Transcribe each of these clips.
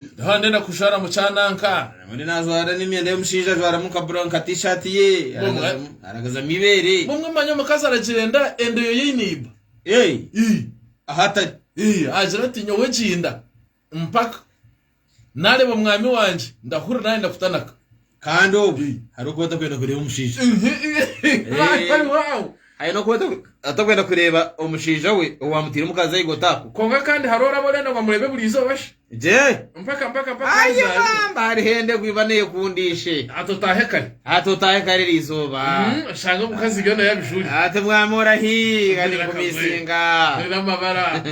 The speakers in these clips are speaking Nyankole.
Ndiho ndenda kujwara mukyananka. Ondi najwara n'emyenda y'omushaija ajwaramu nka bra nka t-shirt ye Bumwe. aragazamu eibeere. Bumwe manya omukazi aragira enda enda eyo yeine iba. Hey, Ii. ahu atari. Ii, agira ati nyowe egi nda mpaka nareeba omwami wangye ndahurira nayenda kutanaka. Kandi obwe hariho okuba atakwenda kureeba omushaija. Wow. Aine okuba atakwenda kureeba omushaija we owamutaire omukazi ahaiguru ako. Kwonka kandi hariho oraba orenda ngu amureebe buri izooba shi. Gye. Mpaka mpaka mpaka Aye azaare. bamba hariho enda egwiba neekundiishe. Ati otaahe kare. Ati otaahe kare eri izooba. Oshange omukazi byona yabijuurire. Ati mwami orahi Hurira nikumisinga. Hurira amabara.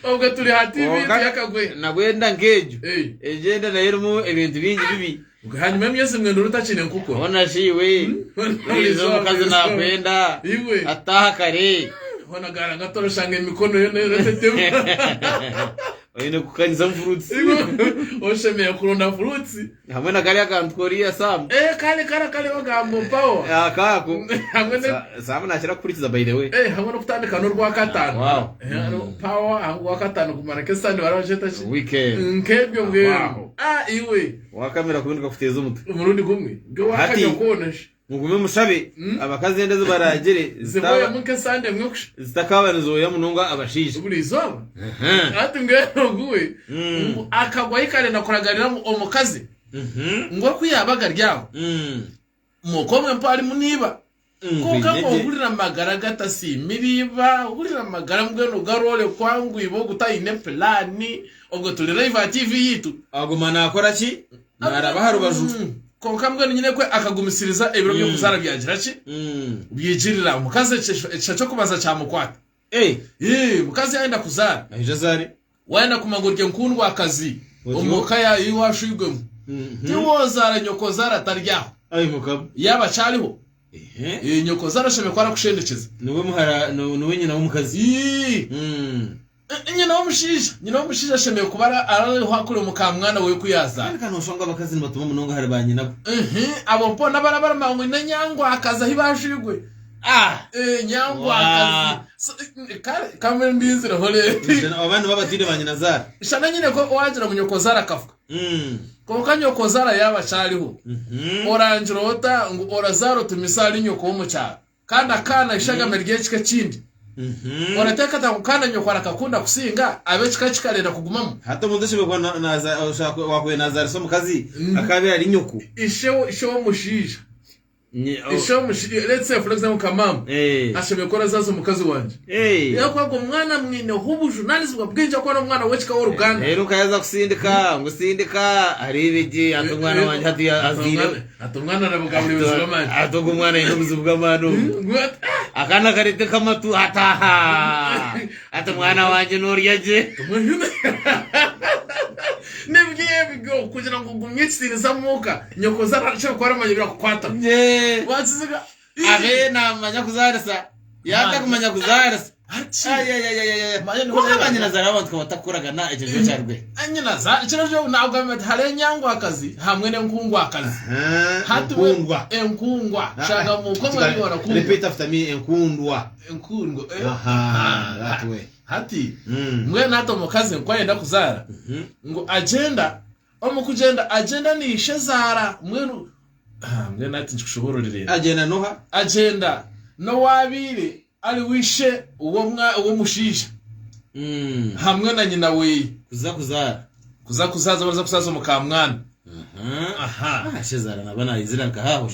Obwo turi aha TV Kwonka tuyakagwe. nabwo enda nk'egyo. Eh. Egyo enda nayo erimu ebintu bingi bibi. Ubwo hanyuma y'emyezi mwenda ori otakiine nkukura. Hoona shi iwe, Buri buri izooba izooba, omukazi buri izooba. nakwenda, Iwe. ataaha kare. Hoona garanga toroshanga emikono yoona eratetema. Oine kukanyizamu fruits. Iwe oshemereire kuronda fruits. Hamwe na kariya kantu koriya Sam. Eh, kare kare kare bagamba power. Akaako. Hamwe ne Sam nakira kuhurikiza by the way. Eh, hamwe n'okutandika n'orwakataano. Wow. Eh, hariho power hamwe orwakataano kumara nk'esande baraba ki? Weekend. Nk'ebyo mbwenu. Aho. Ah, iwe. Wakamira kubi nikakuteeza omutwe. Omurundi gumwe nge Hati wakanya kwona shi. mugume mushabe abakazi enda ezi baraagire Ziboyamu nk'esande emwe kusha. zitakaba nizoya munonga abashaija. Buri izooba. Hati mbwenu ogu we ngu akagwa ahi karenda kuragarira ngu omukazi ngu oku yaabaga ari aho muka omwe mpa arimu n'iba. Kwonka ngu ohurira amagara gatasiimire iba, ohurira amagara mbwenu garoorekwa ngu iba ogu taine pulaani, obwo turi live aha TV yaitu. Aguma naakora ki? Naaraba aha rubaju. Kwonka mbwenu nyine-kwe akagumisiriza ebiro by'okuzaara byagira ki? Byaigirira. Omukazi ekisha ky'okubanza kyamukwata. Ii, Omukazi yaayenda kuzaara. Aija azaare. Waayenda kumanya ngu ori enkundwakazi omu ka ei waashwirwemu, tiwoozaara nyokozaara atari aho. Ai Mukama. Yaaba akyariho, nyokozaara ashemereire kuba arakushendekyeza. Niwe muhara, niwe nyina w'omukazi. Ii. Nyina w'omushaija, nyina w'omushaija ashemereire kuba ariho akureba mukaamwana we ku yaazaara. Kandi ka nooshusha ngu abakazi nibatuma munonga ahari baanyinabo. Abo mpoona abaraba baramanya ngu n'enyangwakazi ahi baashwirwe. Ah! Enyangwakazi. Kare kambe ndinzireho reero. Abandi nibo abataine baanyinazaara. Shana nyine ko waagira ngu nyokozaara akafa. Kwonka nyokozaara yaaba akyariho, orangira ota ngu orazaara otumise ahari nyoko w'omu kyaro? Kandi akaana ishagama ry'ekika ekindi. Orateekateeka ngu kaana nyoko arakakunda kusinga ab'ekika eki karenda kugumamu? Hati omuntu oshemereire kuba na- naza- oshaka wakubaire nazaarisa omukazi akaabaire ari nyoko. Ishe ishe w'omushaija. Ishe w'omushaija, let's say for example nka maama, ashemereire kuba arazaaza omukazi wangye. Ahabw'okuba ogwo mwana amwineho obujunaanizibwa bwingi ahabw'okuba n'omwana w'ekika w'oruganda. Reero okayaza kusindika ngu sindika areebe gye hati omwana wangye hati azaire. Ati omwana arabugabura ebizibu by'amaani. Ati ogu omwana aine obuzibu bw'amaani obu. Akaana karete nk'amatu ati aha. Ati omwana wangye noorya gye. Nibyo ebyo kugira ngu ogumye ekitiinisa omuka nyokoza arakira kuba aramanya ebirakukwataho. Wakiziga. Abe naamanya kuzaarisa. Yaatakumanya kuzaarisa. Hati. Ayayayayaya. Manya niho Kwonka rero. banyinazaara b'abantu ka batakukoragana ekyo kyo kyarugwe. Nyinazaara kiro kyo nagamba ati hariho enyangwakazi hamwe n'enkungwakazi. Hati we Enkundwa. enkungwa shanga muka omwe ari orakundwa. Repeat after me enkundwa. Enkundwa. eh, Aha, that way. Hati mbwenu hati omukazi nku ayenda kuzaara ngu agyenda omu kugyenda agyenda na ishezaara mbwenu ah, mbwenu hati nkikushoboororere. Agyenda n'oha? Agyenda n'owaabaire Ari we ishe w'omushaija hamwe na nyina weye. Kuza kuzaara. Kuza kuzaaza baraza kuzaaza omukamwana. Aha. Ishezaara naba naizira nka aho.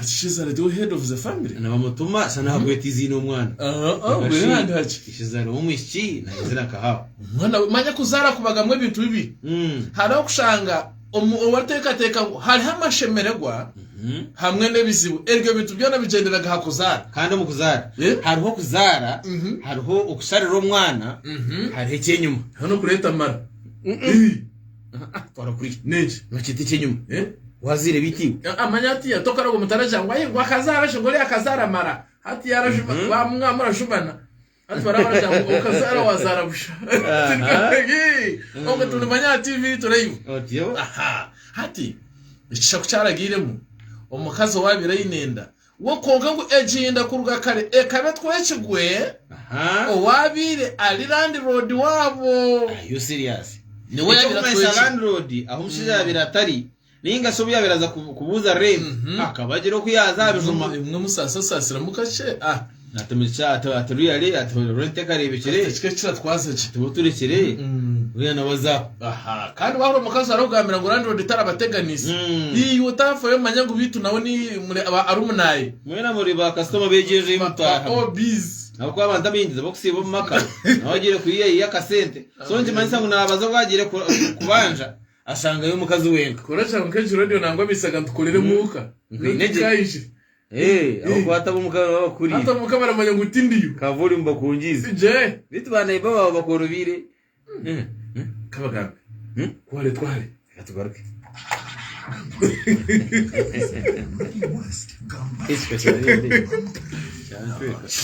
Ishezaara tiwe head of the family. Nibamutuma shana ahabw'eti eiziina omwana. Ahandi haki. Ishezaara w'omwishiki naizira nka aho. Omwana manya kuzaara kubagamu ebintu bibi. Hariho kushanga Owateekateeka ngu hariho amashemererwa hamwe n'ebizibu, ebyo bintu byona bigyenderaga aha kuzaara. Kandi omu kuzaara, hariho okuzaara, hariho okusharira omwana, hariho eky'enyima. Hariho n'okureeta amara. Twara kuriya. N'enki? Nokyeta eky'enyima. Wazaire beitu iwe. Manya hatiiya tokaraba omuntu aragira ngu ayi ngu akazaara shi ngu oriya akazaara amara. Hatiiya arajuma, mwamurajumana. Hati baraba baragira ngu okazaara wazaara busha. Obwo turimanya aha TV turaiwe. Otyo. Aha. Hati ekisha ku kyaragiiremu omukazi owaabaire aine enda we kwonka ngu egi nda kuruga kare ekaba etwekirwe Aha. owaabaire ari landlord waabo. Are you serious? Niwe yabaire Ekyokumanyisa atwekire. landlord ahu omushaija yabaire atari ninga shi obu yabaire aza kubuuza rent akaba agira oku yaaza aha bijuma. Imwe musaasasasiramu kakye ah. Ati muki ati ati really ati rent ekareebekire. Ati ekika kiratwaza gye. Tuba turekire uriya nawe aza. Aha kandi waahurira omukazi arikugambira ngu landlord tarabateganiise iwe otaafayo manya ngu beitu nawe ni muri aba alumni. Mwena muri ba kasitoma b'egyo enju ei Ba mutaahamu. OBs. Ahabw'okuba abantu abaingi tibakusiiba omu maka nawe agiire kwihayo akasente. So nikimanyisa ngu naabaza obu agiire kubanja ashangayo omukazi wenka. Kora kyangwe nk'egi radio nangwa baisaga ntukorere muuka. Nkwine gye. Tikaije. Eh, ahabw'okuba hati ab'omuka nibaba bakuriire. Hati ab'omuka baramanya ngu tindiyo. Ka volume bakungiize. Gye. Beitu ba neighbour baawe bakworobeire. Kabagambe. Tware tware. Reka tugaruke.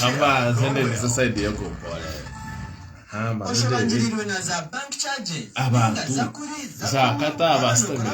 Hamba nze side y'egombora. Oshabangirirwe na za bank charges Abantu ninga zakuri za Qatar basitamire,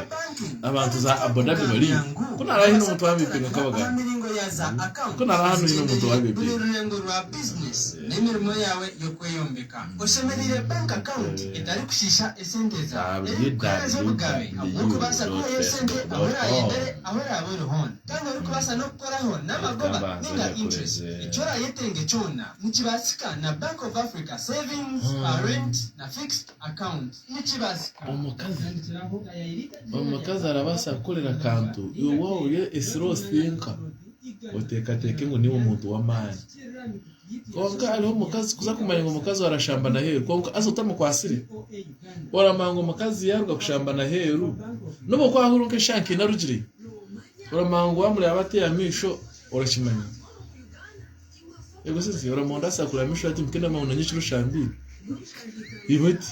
abantu za Abu Dhabi bariyo. Ku nari hanu omuntu wabipinga akabagamba. miringo ya za account Ku nari hanu hine omuntu buri wabipinga. rurengo rwa business n'emirimo yawe y'okweyombeka. Oshemereire bank account etarikushiisha esente zawe, erikukuheereza obugabe bw'okubaasa kuhayo esente ahu orayendere ahu oraabe ori hoona. Kandi orikubaasa n'okukoraho n'amagoba ninga interest. Eki orayetenge kyona nikibaasika na Bank of Africa Savings, Current na Fixed Account. Nikibaasika. Omukazi omukazi arabaasa kukorera akantu iwe waaba ori a slow thinker oteekateeke ngu niiwe omuntu w'amaani. Kwonka hariho omukazi kuza kumanya ngu omukazi arashambana aheeru kwonka haza otamukwatsire oramanya ngu omukazi yaaruga kushambana aheeru n'obu okuba waahurira nk'eshaaha nka ina arugireyo oramanya ngu waamureeba ati aha maisho orakimanya. Ego sisi oramanya ndabaasa kureeba amaisho ati mbwenu ndamanya ngu nanye ekiro oshambiire iwe oti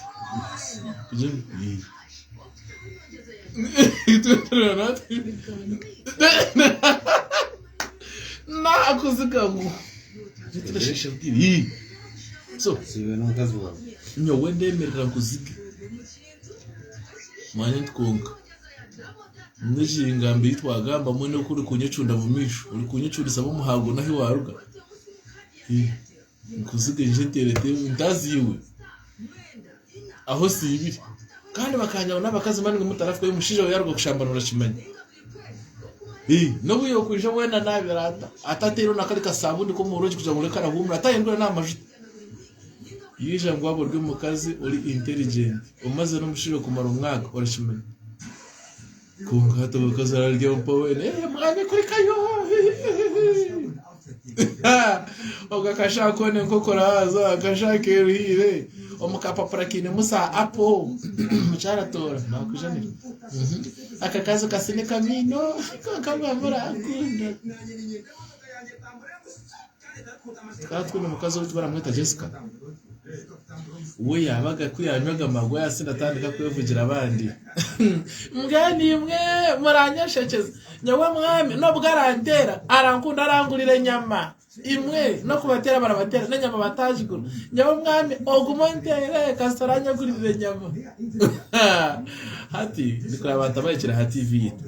Nakuziga ngu so nyowe ndemerera nkuzige manya nti kwonka n'ekingambo ei twagamba mbwenu oku orikunyecunda omu maisho orikunyecundisa omuhango n'ahu waruga Nkuzige nje nteere ntazi iwe aho osiibire kandi bakangira ngu n'abakazi mbanu mutarafukayo omushaija we yaruga kushambana orakimanya n'obu yokwija weena naabire ata atateireho na kari kasabuni k'omurungi kugira ngu karahumura atahindura n'amajuta yaija ngu waaba ori omukazi ori intelligent omazire n'omushaija kumara omwaka orakimanya Kwonka hati omukazi ararya mpa weena eh mwami kurikayo Ogwo akashaaha koona enkoko orahaaza akashaaha keruhiire omu kapapura kainemu za apo mukyara toora nakujanira akakazi kasinika amaino kwonka mwami orankunda Tukaba twine omukazi ou baramweta Jessica we yabaga ku yanywaga amarwa yasinda atandika kwevugira abandi mbwenu imwe muranyeshekyeza nyowe mwami nobwo aranteera arankunda arangurira enyama imwe n'okubateera barabateera n'enyama batagigura nyowe mwami ogume onteere kasita oranyegurira enyama hati ndikureba abantu abahikire aha TV yaitu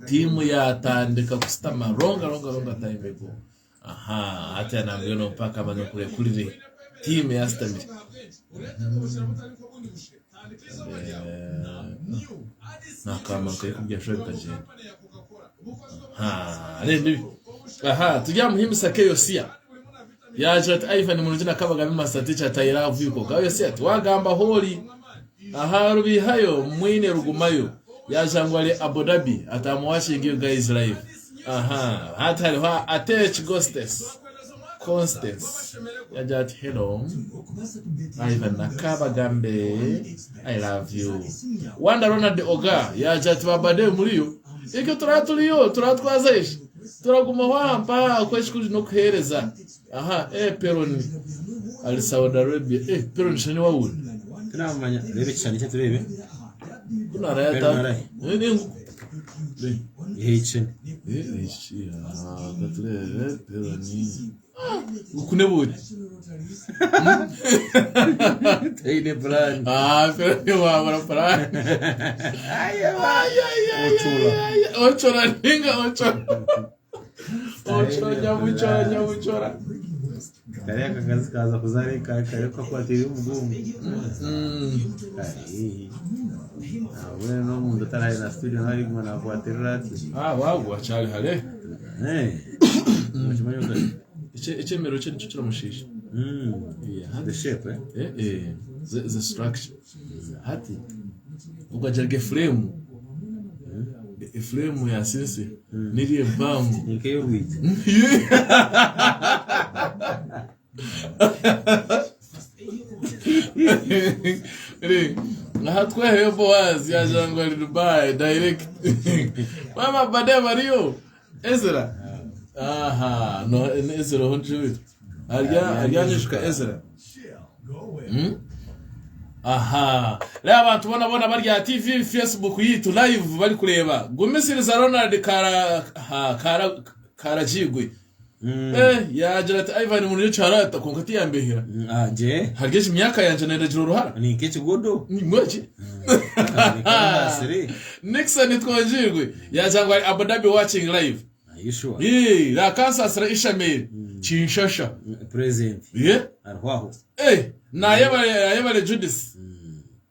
Tiimu yaatandika kusitama ronga ronga ronga time ago. Aha, hati nambwenu mpaka manya okurekurire. Tiimu yaasitamire. Nakama nkayikubya shuwa bikagyenda. Aha, reeba ebi. Aha, turi aha muhimbisa ke Yosia. Yaagira ati Ivan murungi na Kabagabe master teacher ati I love you kwonka Yosia ati wagamba ahoori. Aha rubihayo mwine rugumayo. Yaagira ngu ari Abu Dhabi ati I'm watching you guys live. Aha, hati hariho Atech Gostes Constance. Yaagira ati hello Ivan na Kabagambe I love you. Wanda Ronald Oga yaagira ati babade muriyo. Ikyo turaba turiyo turatwaza ishi. Turagumaho aha mpaha oku ekikuru n'okuheereza. Aha, eh, Peroni ari Saudi Arabia. Eh, Peroni shana niwe awuri. Tinamumanya. Reeba ekishushani kye tureebe. Kunu arayo Peroni ata. arahe? Eh, ni ngu. Eh, Ihe ekishushani. eh, ishi, ah, katureebe Peroni. Ah, gukune buti. Taine purani. Ah, Peroni wabura purani. Ay, ay, ay, ay, Ochola. ay, ay. Ochola ninga ochola. Ochola nyamuchora nyamuchora. Kariya akakazi kaza kuzaara eka kariyo kakwatiire omugongo. Kare. Nabwenu n'omuntu otaraye na studio nawe ariguma nakwatirira ati. Ah, wagwa akyari hare. Eh. Nokimanya ota? Ekyemero kye nikyo kiramushiisha. Yeah, The shape, eh? Eh, eh, the structure. Hati ogwo agira ngu efuremu efuremu ya sinsi neri empango. Ni nk'ey'orwigi. Aha tweheyo Boaz yagira ngu ari Dubai direct. Mama bade bariyo Ezra. Aha, no Ezra ho njubi. Arya aryanyijuka Ezra. Aha. Reba abantu bona bona bari aha TV, Facebook yitu live bari kureba. Gumisiriza Ronald Kara ha, Kara Karagigwe. Eh, yagira ati Ivan muntu yecharata konka tiyambehera. Anje Hari eki myaka yanje nendagira uruhara. ni nk'ekigodo. Ngweki. Ni Nixon Twongirwe yagira ngo ari Abu Dhabi watching live. Are you sure? Yee, rakansasira Ishameri Kinshasha. Present. Ye? Ariho aho. Eh, nayebare nayebare Judith.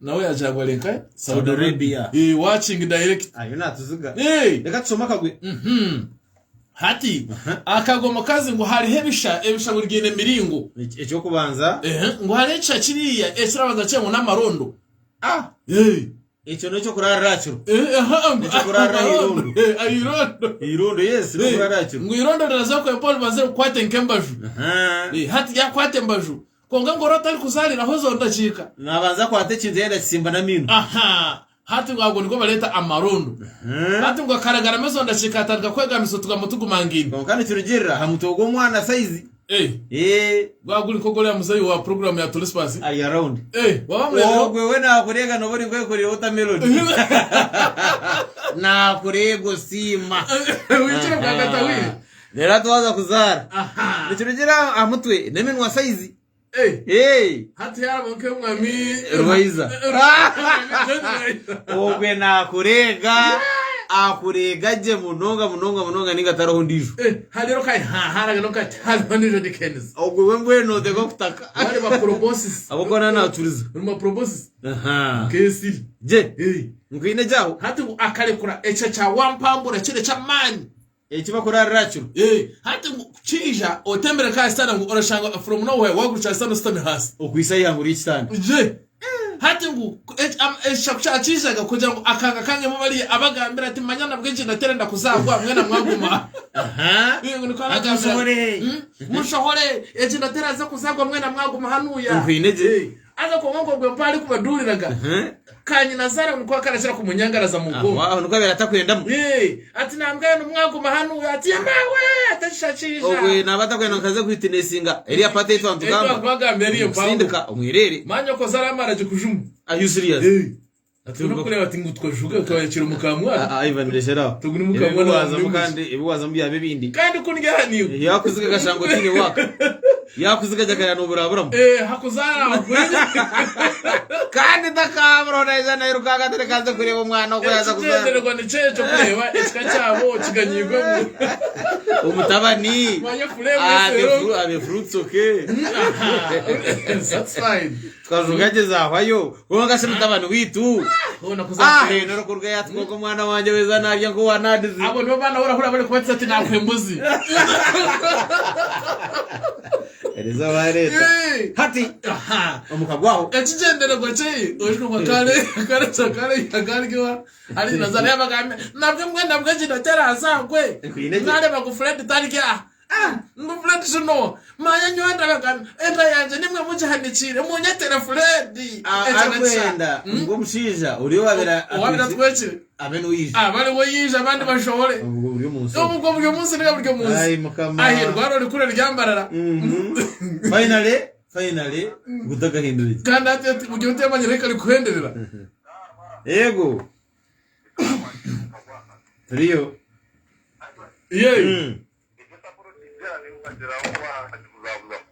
Nawe yagira ngo ari nka Saudi Arabia. Eh, watching direct. Ayo natuziga. Eh. Reka tusome akagwe. Hati akagwa mukazi ngu hariho ebisha ebisha buri giine emiringo. Ekyokubanza. Ehe, ngu hariho ekisha kiriya ekirabanza kye ngu n'amarondo. Ah! Eh. Ekyo n'ekyokurarira aha kiro. Eh, aha, ngu Ekyokurarira aha irondo. Eh, aha irondo. Irondo yes, Eh, n'okurarira aha kiro. ngu irondo riraza kwempa oribanze rikukwate nk'embaju. Aha. Eh, hati ryakukwata embaju. Kwonka ngu ori otarikuzaariraho ezo ndakiika. Nabanza akwata ekintu yayenda akisimba n'amaino. Aha. Hati ngu ago nigo bareeta amarondo. Hati ngu akaragaramu ezo ndakiika atandika kwegamisa otugambo tugumangaine. Kwonka nikirugiirira aha mutwe gw'omwana size. Eh, Eh, gwaba guri nk'ogw'oriya muzeeyi wa puroguraamu ya Turisipasi. ari around. Eh, waba mureebire. Ogwe we nakureega noba ori nk'oyekoreire watermelon. Nakureega osiima. Wikire bwa gatawire. Reero hati waaza kuzaara. Aha. Nikirugiirira aha mutwe n'eminwa size. Eh, Eh, hati yaraba nk'omwami Rwaiza. Rwaiza. Ogwe nakureega akureega gye munonga munonga munonga ninga tariho ondiijo. Eh, hariho kai haharaga no kati hariho nijo dikens. Ogwe we mbwenu noteekwa kutaka. Bari ba proboscis. Ahabw'okuba naaba naacuriza. Ruma proboscis. Aha. Nk'esiri. Gye. Eh. Nkwine gye aho. Hati ngu akarekura ekyo kya wampambura kiri eky'amaani. Eki bakuraarira aha kiro. Eh, hati ngu kiija otembere nk'aha kitanda ngu orashanga from nowhere wagurukira aha kitanda oshutami ahansi. Okwitsa eihangwe ry'ekitanda. Gye. Hati ngu ekisha ku kyakiijaga kugira ngu akanga kangemu bariya abagambira ati manya nabwo egi ndaterenda kuzaagwa mwena mwaguma. Aha. Eh, ngu nikwo Ati abagambira. mushohore. Mushohore egi ndatera kuzaagwa mwena mwaguma hanuya. Nkwine gye. Eh, Haza kwonka ngu ogwe mpaho arikubaduuriraga. Kanyinazaara ngu nikwo akarakira kumunyangaraza mu bwonko. Aho nikwo abaire atakwendamu. Ee, ati nambwenu mwaguma hanu, ati yamaawe, ati ekisha kiija. Obwe naaba atakwenda ngu kaze kuwitinesinga eriya part ei twaba nitugamba. Ei twaba twagamba eriya empango. Kusindika omwereere. Manya okoze aramara gye kujumu. Are you serious? Ee. Ati orikureeba ati ngu twajuga twayakira omukamwana. Ah, Ivan rekyera aho. Tugu ni mukamwana Ebi wazamu wa kandi ebi wazamu byaba ebindi. Kandi ku ndi aha niiwe. Yakuziga akashanga otiine waaka. Yakuziga gye noburaburamu. Eh, hakuzaara aho. Kandi takaburaho naija nairuka ati reka nze kureeba omwana oku yaaza kuzaara. Ekigyendererwa nikyo ekyo kureeba ekika kyabo kiganyiirwemu. Omutabani. Manya furemu Abe esero. abe fruits okay. Satisfied. Tukajuga gye zahwayo. Kwonka shi mutabani waitu. Hoona kuza Ah, kutera. hene orikuruga yatuka omwana wangye weza narya nk'owa nadizi. Abo nibo baana orahurira barikubatisa ati nakuha embuzi. Eriza bareeta. Eh. Hati Aha. omuka gwaho. Ekigyendererwa kye oshuma kare kare kare kare kiwa ari nazara yabagambe nabwe mbwe nabwe kinatera azagwe Nkwine gye. nareba ku Fred tarya Ah, ngu Fred shino manya nyowe ndabagambe enda yangye nimwe mugihanikire munyetere Fred Ekyo nakisha. Arikwenda ngu omushaija ori owabire Owabire atwekire abe niwe oija. Abe ariwe oija abandi bashohore. Obwo buri omu nsi. Obwo buri omu nsi niga buri omu nsi. Ai Mukama. Ahirwara orikura ryambarara. Finally, finally, gutagahindura iki. Kandi hati ati buri otemanyire reka rikuhenderera. Yego. Turiyo. Ye.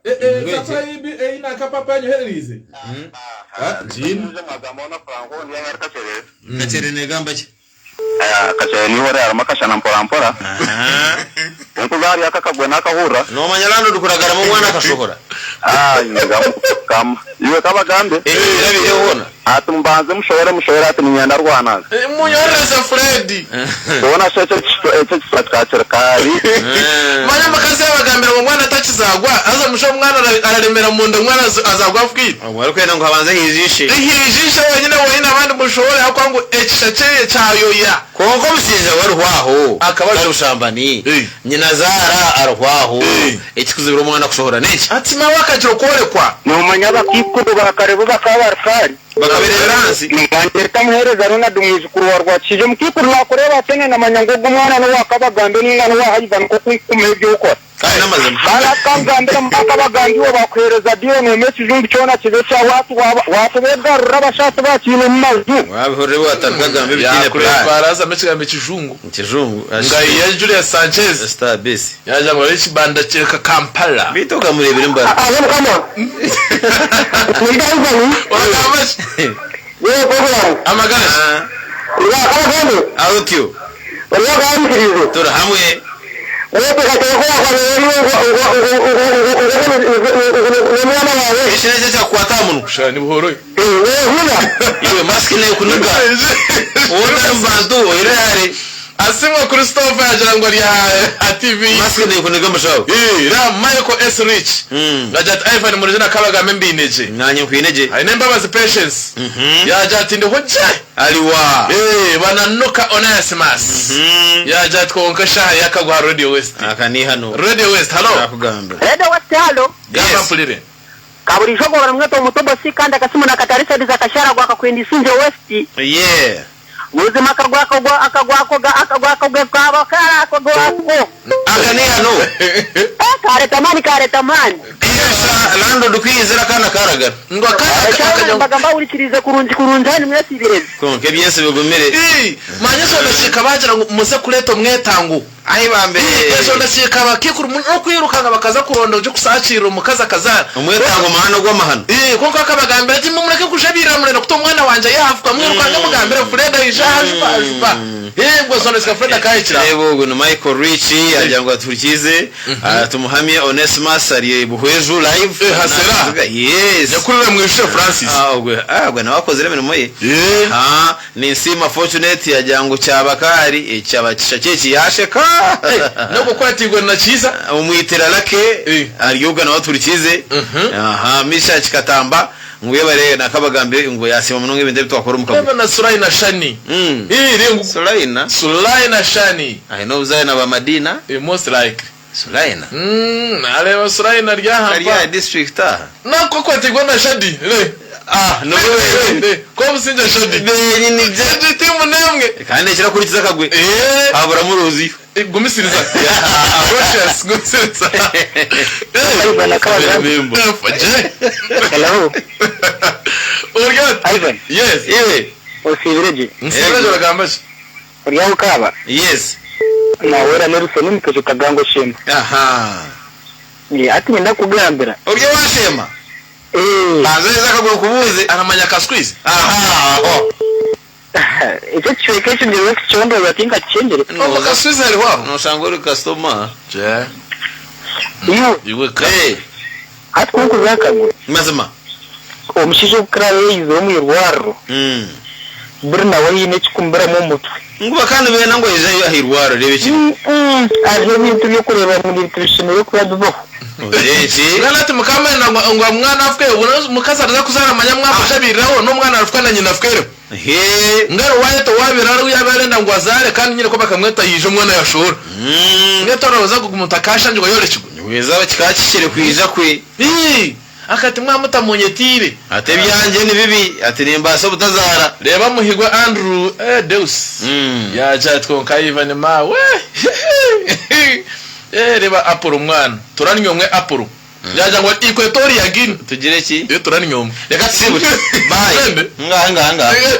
Eh eh Ngwekye. safura yimbi eyine akapapa yanyohererize. Ah, Jean. Kakyere negamba ki? Kakyere niho ori harimu akashana mpora mpora. Kwonka obu hariyo akakagwe nakahurira. Nomanya landlord kuragaramu omwana akashohora. Ai Mukama! Iwe kabagambe. Ebyo birabireho hoona. Ati mubanze mushohore mushohore ati niinyenda rwananga. Munyorereze Fred. Hoona shi ekyo ekyo ekiswa kikaba kiri kaari. Manya omukazi yabagambira ngu omwana takizagwa haza musha omwana araremera munda omwana azagwa afwire. Obwo arikwenda ngu habanze haije ishe. Haije ishe wenyine wenyine abandi mushohore ahabw'okuba ngu ekisha kyeye kyayoya. Kwonka omushaija we arihwaho, Akaba tari bushambani, Eh. nyinazaara arihwaho, Eh. ekikuzibira omwana kushohora n'enki? Ati mawe akagira okworekwa. Noomanya abakaikuru ba kare bo bakaba bari kaari? Bakabireebera ahansi. Nibangyeta Muheereza Ronald mwijukuru wa Rwakishaija. Omukaikuru naakureeba atyo namanya ngu ogu omwana n'owa Kabagambe nainga n'owa Haiva nikwo kumuha eby'okora. Kandi n'amazima. Kandi akangambira ngu Kabagambe iwe bakuheereza diiro nooma ekijungu kyona kibe ekyawe hati waaba waatubeegarurira abashaho tibakiine omu maju. Waabihurira ebi waatandika kugamba ebitaine puraani. Yaakureeba arazamu ekigambo ekijungu. Ekijungu. Nga ya Julius Sanchez. Star base. Yaagira ngu hariho ekibanda kyeka Kampala. Beitu okamureebera embara. Abo Mukama. Nindaizani. Oragamba ki? Yego bwangu. Amagara ki? Kabagambe. Otyo. Orwagambirize. Turi hamwe. N'omwana waawe. Eki n'ekyo ekyakukwata aha munwa. Shana ni buhoro. Iwe masiki neekuniga. Wowe otari omu bantu oire hare. Asimwe Christopher yagira ngu ari aha TV. Masiki neekuniga mushaho. Ra Michael S. Rich yagira ati Ivan Murungi na Kabagambe mbaine gye. Naanye nkwine gye. Aine Mbabazi Patience yagira ati ndiho gye. Ari wa. Bananuka Onesimus yagira ati kwonka eshaaha y'akagwa aha Radio West. Aka n'eihano. Radio West halo. Nakugambira. Radio West halo. Gamba Yes. mpurire. Kaburiijo ogwo baramweta omutobosi kandi akasimu nakatari side za Kasharagwa akakwenda Isingye West. Yeah. Buzima akagwa akagwa akagwa akagwa akagwa akagwa kaba kara akagwa ako. Aka n'eihano. Eh, kareta amani kareta amani. Iyesha landlord kwiyizira akaana karagara. Ngu akaana Abashaho akajya mbaga mbahurikirize kurungi kurungi hanu mwesibireze. Kwonka ebyensi bigumire. Ii, manya ezo ndakiika bagira ngu muze kureeta omwetango. Ai bambe. Ezo ndakiika abakiikuru n'okwirukanga bakaza kuronda ogye kusaakirira omukazi akazaara. Omwetango mahano gw'amahano. Ii, kwonka akabagambira ati mumureke kujabirira murenda kuta omwana wangye yaafuka mwirukange mugambire Fred aije aha juba juba. Ii, obwo ezo ndakiika Fred akahikira aho. Reeba ogu ni Michael Rich agira ngu atuhurikiize. Tumuhamye Onesimus ari Buhweju live. Eh, Hasera. Yes. Nyakurira Mwijushe Francis. Ah, ogwe ah, ogwe nawe akozire emirimo ye. Eh. Ah, Ninsiima Fortunate yagira ngu Kyabakaari ekyaba kisha kye kiyasheka. N'okukwatirwa na Kiiza. Omwitira Lucky Eh. ari ogwe nawe atuhurikiize. Aha, Mishaki Katamba ngu yebare nakabagambe ngu yasiima munonga ebintu ebi twakora omu Reeba kaguju. na Sulaina Shani. Ii, re ngu Sulaina Sulaina Shani. aine obuzaare na ba Madina. Eh, most likely. Sulaina Mm, nareeba Sulaina ari aha ari aha mpa. district aha. Nakukwatirwa na Shadi. Re. Ah, Re, re, re. Kobusinge Shadi. Benyini gye. Shadi timu n'emwe. Kandi ekirakurikiza akagwe. Eh. Haburamu ruziyo. Eh, Gumisiriza. Precious, gumisiriza. Ivan Kabagambe. Je. Hello. Urya ati. Ivan. Yes. Iwe. Osiibire gye. Nsiibire oragamba ki? Ori aho Kaaba? Yes. Naweera Nelson Mukejo Kagango Shema. Aha. Eh, hati nyenda kukugambira. Ori owashema? Eh, Banza oheze akaguru nkubuuze. Aramanya ka squeeze. Aha. Aho. ekyo ekicweka ekyo ngira kukicondoza tinkakicengire. Omu ka squeeze hariho aho. Noshanga ori kasitoma. Je. Iwe, Iwe ka. Eh, hati ku nkuza akaguru. mazima. Omushaija obu ku araabe yaizire omu irwariro, buri nawe haine ekikumbiramu omutwe. Ngu bakaba nibenda ngu aije aha irwariro reeba ekiri. Hariho ebintu by'okureeba ngu n'ebintu bishemereire kuba bibaho. Eki. Mbwenu hati mukama yenda ngu ngu omwana afuke omukazi araza kuzaara manya mwamushabiriraho n'omwana arafuka na nyina afukereho. Hee. Mbwenu waayeta owaabire ari yaaba arenda ngu azaare kandi nyine ku bakamweta yaija omwana yashohora. Mbwenu torowoza ngu ogu muntu akaashangirwa ayorekirwe. Weeza kikaba kihikire kwija kwe. Ii! Akati mwaba mutamunyetiire. Ati ebyangye ni bibi, ati nimbaasa obutazaara. Reeba Muhigwa Andrew, eh Deus, yaagira ati kwonka Ivan maawe, eh reeba Apollo mwana, turanywa omwe Apollo. Yaagira ngu Equatoria Guinea. Tugire ki? Eh turanywa omwe. Reka tusibure. Bye. Twende. Ngaha ngaha ngaha. Eh,